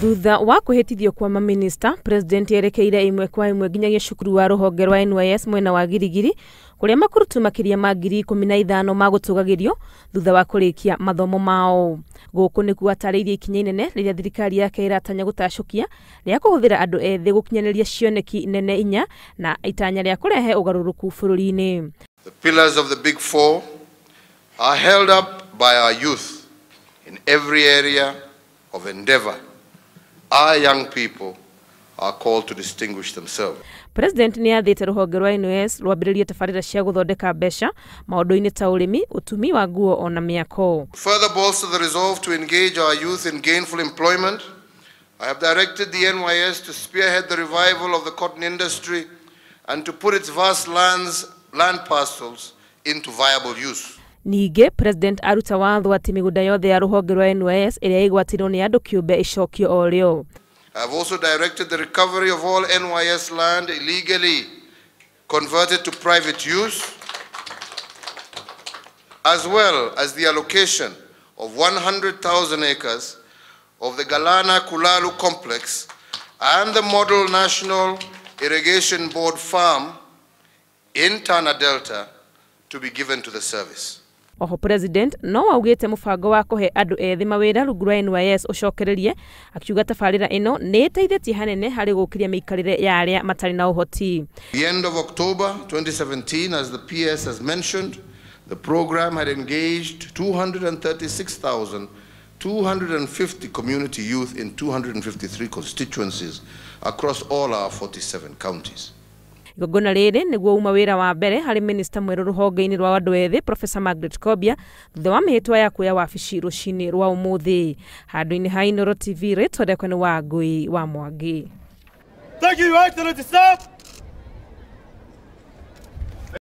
Thutha wa kwĩhĩtithio kwa mamĩnĩsta, President erekeire ĩmwe kwa ĩmwe nginyagia cukuru wa rũhonge rwa NYS mwena wa Girigiri kũrĩa makurutu makĩria ma 15,000 magũtũgagĩrio thutha wa kũrĩkia mathomo mao. Gũkũ nĩkuo atarĩirie ikinya inene rĩrĩa thirikari yake ĩratanya gũtacũkia rĩa kũhũthĩra andũ ethĩ gũkinyanĩria cioneki nene inya na itanya rĩa kũrehe ũgarũrũku bũrũri-inĩ. The pillars of the Big Four are held up by our youth in every area of endeavor. Our young people are called to distinguish themselves. President nĩ athĩte rũhonge rwa NYS rwambĩrĩrie tabarĩra cia gũthondeka mbeca maũndũ-inĩ ta ũrĩmi, ũtumi wa nguo ona mĩako. To further bolster the resolve to engage our youth in gainful employment, I have directed the NYS to spearhead the revival of the cotton industry and to put its vast land parcels into viable use. Ningĩ President aruta watho atĩ mĩgũnda yothe ya rũhonge rwa NYS ĩrĩa ĩgwatĩirwo nĩ andũ kĩũmbe ĩcokio o rĩo. I have also directed the recovery of all NYS land illegally converted to private use, as well as the allocation of 100,000 acres of the Galana Kulalu complex and the Model National Irrigation Board farm in Tana Delta to be given to the service. Oho President no augĩte mũbango wa kũhe andũ ethĩ mawĩra rungu rwa NYS ũcokererie, akiuga tabarĩra ĩno nĩ ĩteithĩtie hanene harĩ gũkĩria mĩikarĩre ya arĩa matarĩ na ũhoti. The end of October 2017, as the PS has mentioned, the program had engaged 236,250 community youth in 253 constituencies across all our 47 counties. Igongona rĩrĩ nĩguo uma wĩra wa mbere harĩ minista mwerũ rũhonge-inĩ rwa andũ ethĩ Professor Margaret Kobia thutha wa mĩhĩtwa ya kuoya wabici rũcinĩ rwa ũmũthĩ. Handũ-inĩ ha Inooro TV, rĩtwa rĩakwa nĩ Wangũi wa Mwangi. Thank you, Your Excellency, sir.